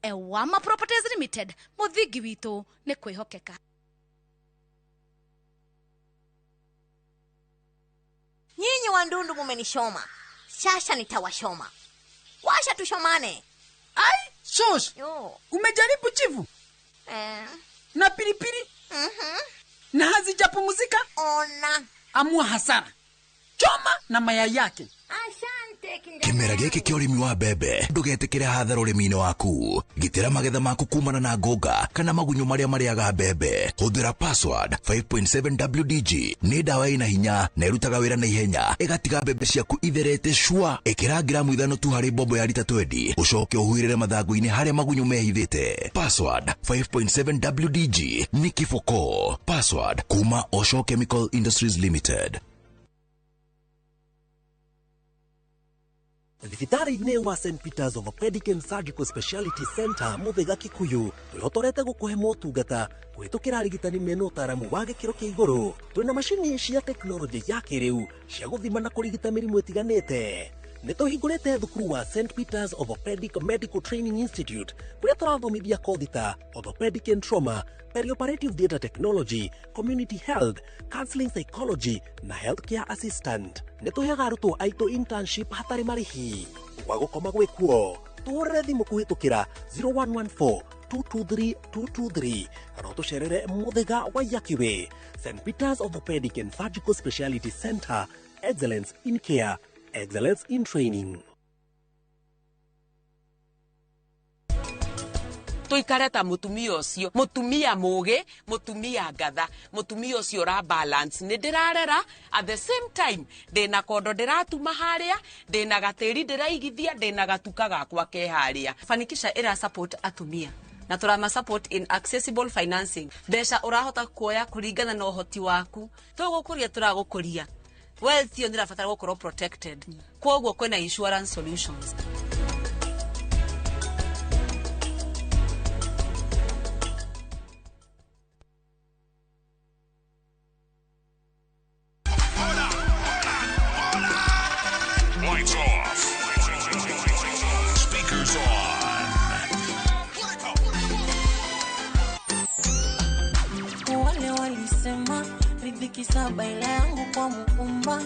Ewama Properties Limited, muthingi witu ni kwihokeka. Nyinyi wandundu mumenishoma, sasa nitawashoma. Washa tushomane. Ai, shosh. Umejaribu chivu? Na pilipili? Na hazijapumzika? Ona. Amua hasara. Choma na mayai yake. Asante. Kimera giki kia urimi wa mbembe ndugetikire hathara urimi-ini waku. Gitira magetha maku kumana na ngũnga kana magunyo maria mariaga mbembe. Huthira Password 5.7 WDG ni dawa ina hinya na irutaga wira na ihenya, igatiga mbembe ciaku itherete cua. Ikira gramu 5 tu hari bobo ya lita 20, ucoke uhuirire mathangu-ini haria magunyo mehithite. Password 5.7 WDG ni kiboko. Password kuma Osho Chemical Industries Limited. Thibitarĩ-inĩ wa St. Peter's Orthopedic and Surgical Specialty Center Muthaiga Kikuyu twĩhotorete gũkũhe motungata kũhĩtũkĩra arigitani mena ũtaaramu wa gĩkĩro kĩa igũrũ. Twĩna macini cia tekinoronjĩ ya kĩrĩu cia gũthima na kũrigita mĩrimũ ĩtiganĩte. Nĩ tũhingũrĩte thukuru wa St. Peter's Orthopedic Medical Training Institute kũrĩa tũrathomithia kothi ta Orthopedic and Trauma, Perioperative Data Technology, Community Health, Counseling Psychology na Healthcare Assistant. Nĩ tũheaga arutwo aitũ internship hatarĩ marĩhi. Gwa gũkoma gwĩkuo, tũhũrĩre thimũ kũhĩtũkĩra 0114 223 223 kana ũtũcerere Muthaiga wa Yakiwe. St. Peter's Orthopedic and Surgical Specialty Center, excellence in care, excellence in training. Tuikare ta mutumia ucio, mutumia mugi, mutumia ngatha, mutumia ucio ra balance ni ndirarera at the same time ndina kondo ndiratuma haria, ndina gatiri ndiraigithia, ndina gatuka gakwa ke haria. Fanikisha ira support atumia na turama support in accessible financing. Mbeca urahota kuoya kuringana na uhoti waku, tugukuria turagukuria. Wealth yo ndirabatara gukorwo protected, koguo kwina insurance solutions. Lights off. Speakers on. Wale walisema riziki saba ila yangu kwa Muumba.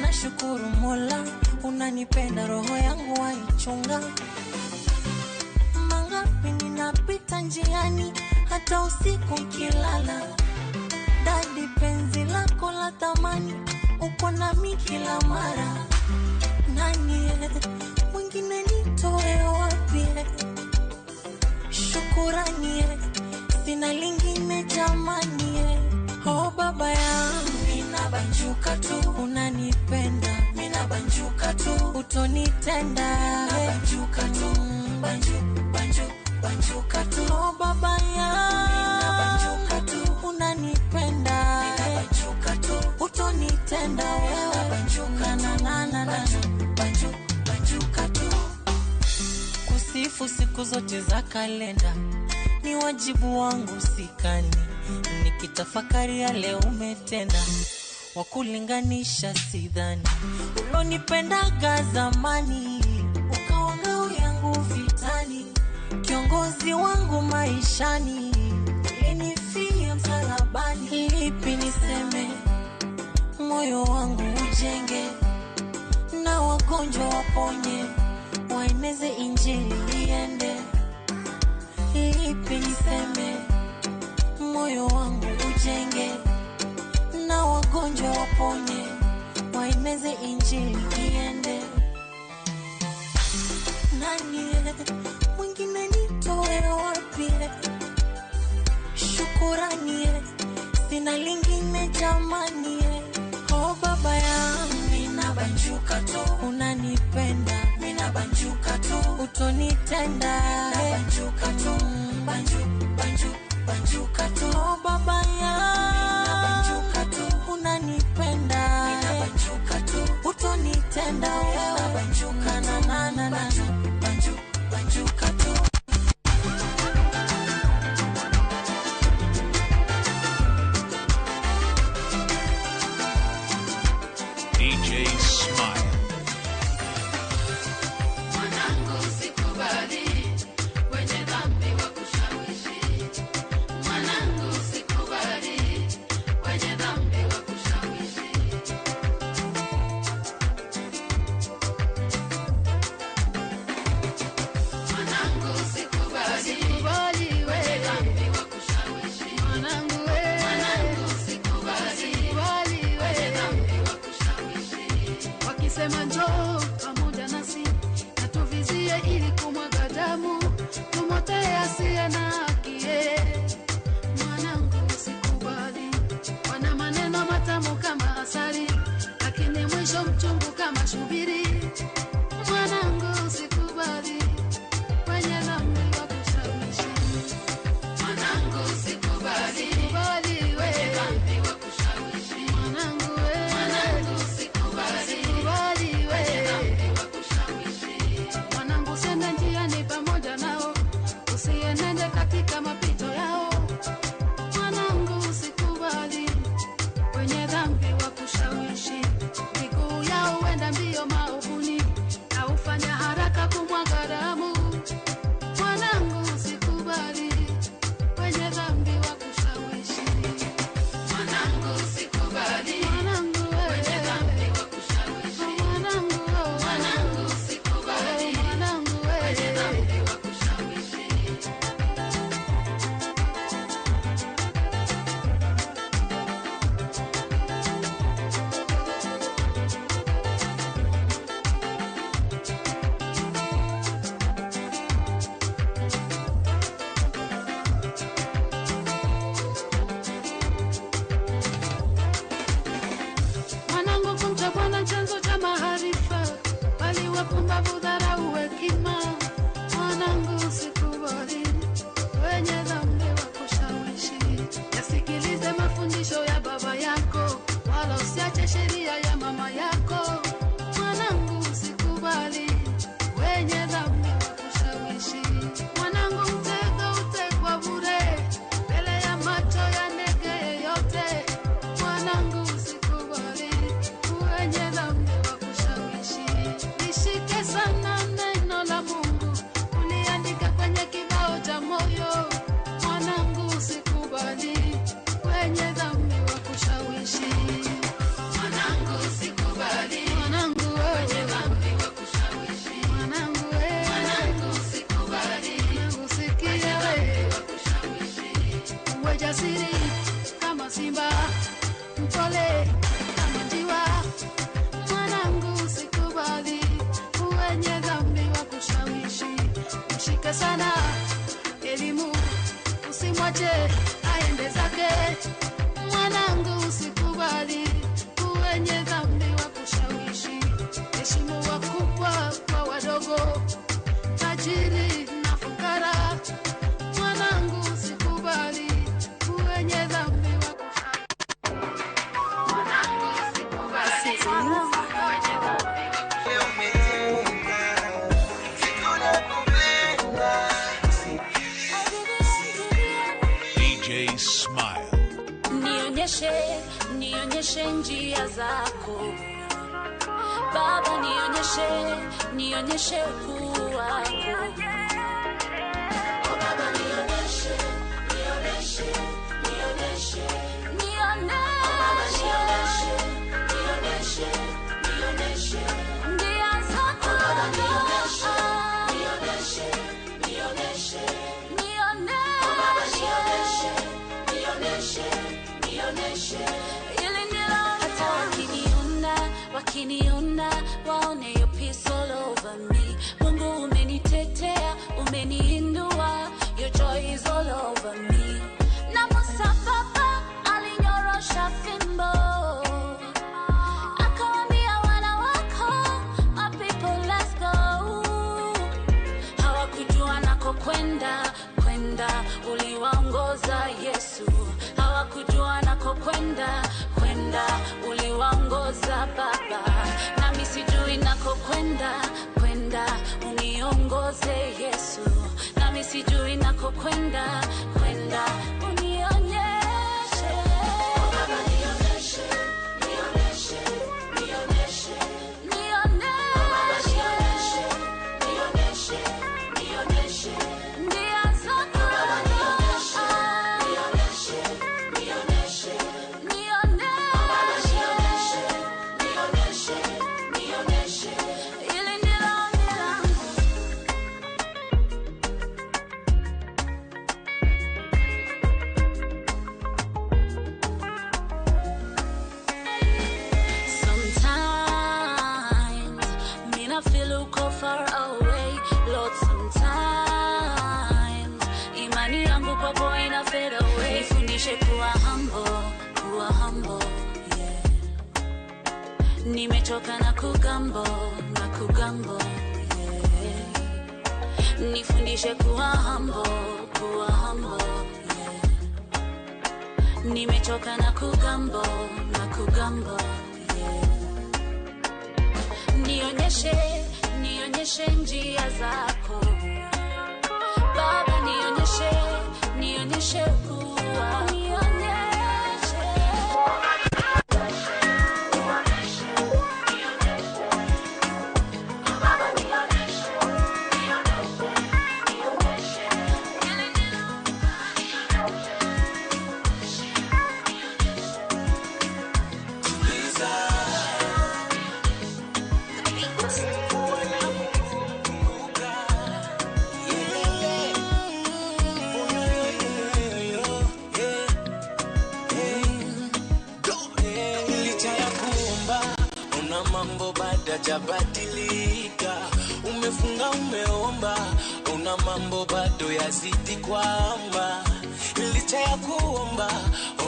Nashukuru Mola unanipenda, roho yangu waichunga. Mangapi ninapita njiani hata usiku nikilala. Dadi penzi lako la thamani, uko nami kila mara. Nani mwingine nitoe wapi? Shukurani sina lingine jamani. Oh baba yangu ninabanjuka tu, unanipenda ninabanjuka tu, utonitenda ninabanjuka tu, banju banju banjuka tu. Oh baba yangu ninabanjuka tu, unanipenda ninabanjuka tu, utonitenda wewe banjuka na na na banju banjuka tu. Kusifu siku zote za kalenda ni wajibu wangu sikani, nikitafakari yale umetenda wakulinganisha sidhani. Ulonipendaga zamani ukawa ngao yangu vitani, kiongozi wangu maishani, ulinifia msalabani. Lipi niseme, moyo wangu ujenge na wagonjwa waponye, waeneze injili iende. Lipi niseme, moyo wangu ujenge na wagonjwa waponye, waeneze injili iende. Nani mwingine nitoe wapi? Shukurani sina lingine jamani. Oh baba yangu ninabanjuka tu, unanipenda ninabanjuka tu, utonitenda ninabanjuka tu, banju banju banjuka tu. Oh baba yangu ninabanjuka tu, unanipenda ninabanjuka tu, utonitenda wewe banjuka na na na banju banju banjuka tu. DJ Smile. Mwanangu sikubali damu, tumotee asiye na haki. Mwanangu usikubali, wana maneno matamu kama asali, lakini mwisho mchungu kama shubiri. Mwanangu usikubali, wenye dhambi wakushawishi. Mwanangu usikubali, wenye dhambi wakushawishi. Mwanangu we, mwanangu usikubali, wenye dhambi wakushawishi. Mwanangu usiende njiani pamoja nao, usienende katika mapito yao. Mwanangu usikubali, wenye dhambi wakushawishi. Miguu yao huenda mbio maovuni, na hufanya haraka kumwaga damu. Mwanangu usikubali, wenye dhambi wakushawishi. Mwanangu usikubali, mwanangu wenye dhambi wakushawishi. Mwanangu, mwanangu usikubali, mwanangu wenye dhambi wakushawishi. Mwanangu, kumcha Bwana chanzo cha maarifa, bali wapumbavu dharau hekima. Mwanangu usikubali, wenye dhambi wakushawishi. Yasikilize mafundisho ya baba yako, wala usiache sheria ya mama yako. Mwanangu usikubali, wenye dhambi wakushawishi. Mwanangu, mtego utekwa bure, mbele ya macho ya ndege yeyote. Mwanangu usikubali, wenye dhambi wakushawishi. Lishike sana neno la Mungu, uliandike kwenye kibao cha moyo. Mwanangu usikubali, wenye dhambi wakushawishi. Mwanangu usikubali, mwanangu wenye dhambi wakushawishi. Mwanangu we, mwanangu usikubali, mwanangu sikia we, wakushawishi. Uwe jasiri kama simba, mpole kama njiwa. Mwanangu usikubali, wenye dhambi wakushawishi. Mshike sana elimu, usimwache aende zake. Mwanangu usikubali, wenye dhambi wakushawishi. Heshimu wakubwa kwa wadogo, tajiri na fukara. Mwanangu usikubali, wenye dhambi wakushawishi. Mwanangu usikubali, wenye dhambi. DJ Smile. Nionyeshe, nionyeshe njia zako Baba, nionyeshe, nionyeshe ukuu wako. Oh Baba, nionyeshe, nionyeshe, nionyeshe, nionyeshe. Oh Baba, nionyeshe, nionyeshe, nionyeshe njia zako. Oh Baba, nionyeshe, nionyeshe, nionyeshe, nionyeshe. Oh Baba, nionyeshe, nionyeshe, nionyeshe ili ndilo hata wakiniona, wakiniona waone your peace all over me. Mungu umenitetea, umeniinua, your joy is all over me. Na Musa baba alinyorosha fimbo, akawaambia wana wako, my people let's go. Hawakujua nako kwenda, kwenda uliwaongoza Yesu. Hawakujua nako kwenda, kwenda uliwaongoza Baba. Nami sijui nako kwenda, kwenda uniongoze Yesu. Nami sijui nako kwenda, kwenda unionyeshe. Oh Baba, nionyeshe, nionyeshe, nionyeshe, nionyeshe. Oh Baba, nionyeshe, nionyeshe, nionyeshe njia zako. Oh Baba, nionyeshe, nionyeshe, nionyeshe, nionyeshe. Oh Baba, nionyeshe, nionyeshe, nionyeshe ili ndilo ombi langu. I fade away. Nifundishe kuwa humble, yeah. Nimechoka na kugambo, yeah. Nifundishe kuwa humble, yeah. Nimechoka na kugambo, yeah. Nionyeshe njia zako Baba, nionyeshe kuwa, nionyeshe. Jabadilika, umefunga umeomba, una mambo bado yazidi kwamba. Licha ya kuomba,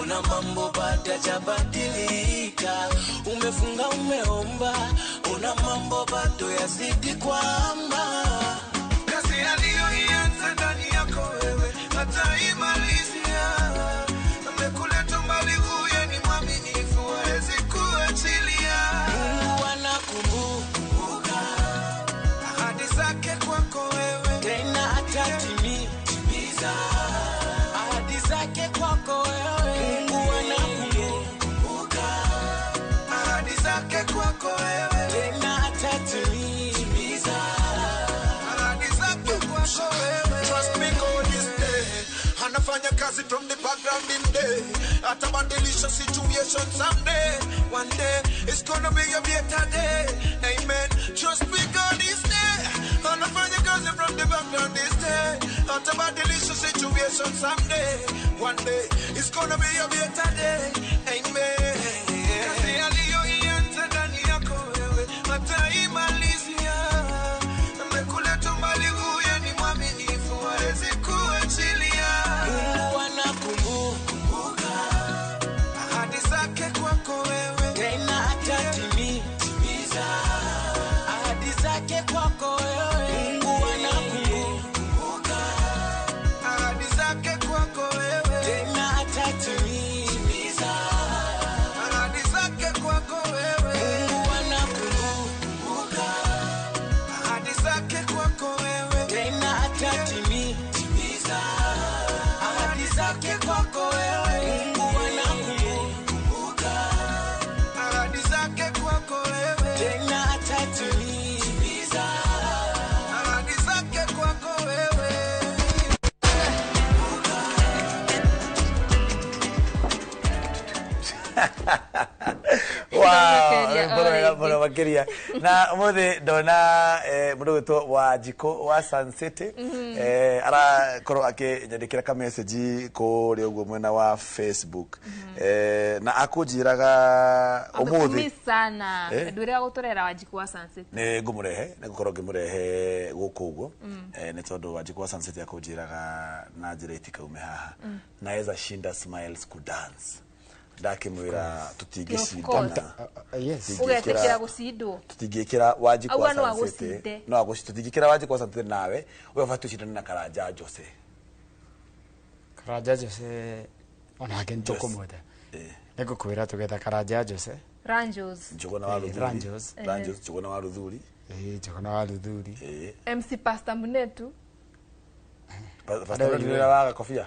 una mambo bado jabadilika, umefunga umeomba, una mambo bado yazidi kwamba. Kazi aliyoianza ndani yako wewe ataimalizia. Amekuleta mbali, huyo ni mwaminifu, hawezi kuachilia. Mungu anakumbuka ahadi zake kwako wewe, tena atatimiza ahadi zake kwako wewe. Mungu anakumbuka ahadi zake kwako wewe, tena atatimiza ahadi zake kwako wewe. Trust me, God is there. Anafanya kazi from the background in there. Atabadilisha situation someday. One day it's gonna be a better day. Amen. Trust me, God is there. Anafanya kazi from the background is there. Atabadilisha situation someday. One day it's gonna be a better day. Amen. Kazi aliyoianza ndani yako wewe ataimalizia. Amekuleta mbali, huyo ni mwaminifu, hawezi kuachilia. Mungu anakumbuka ahadi zake kwako wewe, tena atatimiza ahadi zake kwako wewe. Mungu anakumbuka ahadi zake kwako wewe, tena atatimiza ahadi zake kwako wewe. Mungu anakumbuka ahadi zake kwako wewe, tena atatimiza ahadi zake kwako wewe. Mungu anakumbuka ahadi zake kwako wewe, tena atatimiza ahadi zake kwako wewe. Wow, muno makiria na umuthi ndona mundu gwitwo Wanjikũ wa Sun City arakorwo akinyandikira ka message kuria uguo mwena wa Facebook na akunjiraga umuthi sana ndwiraga guturera Wanjikũ wa Sun City ni ngumurehe ni ngukorwo ngimurehe guku uguo ni tondu Wanjikũ wa Sun City akunjiraga na njira itikaume haha naweza shinda Smiles ku dance ndakimwira tutingicindana. Yes. Ugetikira gucindwo tutingikira Wanjikũ wa Sun City no aguci tutingikira Wanjikũ wa Sun City nawe we ubati ucindane na Karanja Jose. Karanja Jose onake ntukumwenda nigukwira tugetha Karanja Jose Ranjos Njuguna wa Ruthuri Ranjos Ranjos Njuguna wa Ruthuri Njuguna wa Ruthuri MC Pastor Munetu Pastor Munetu wa kofia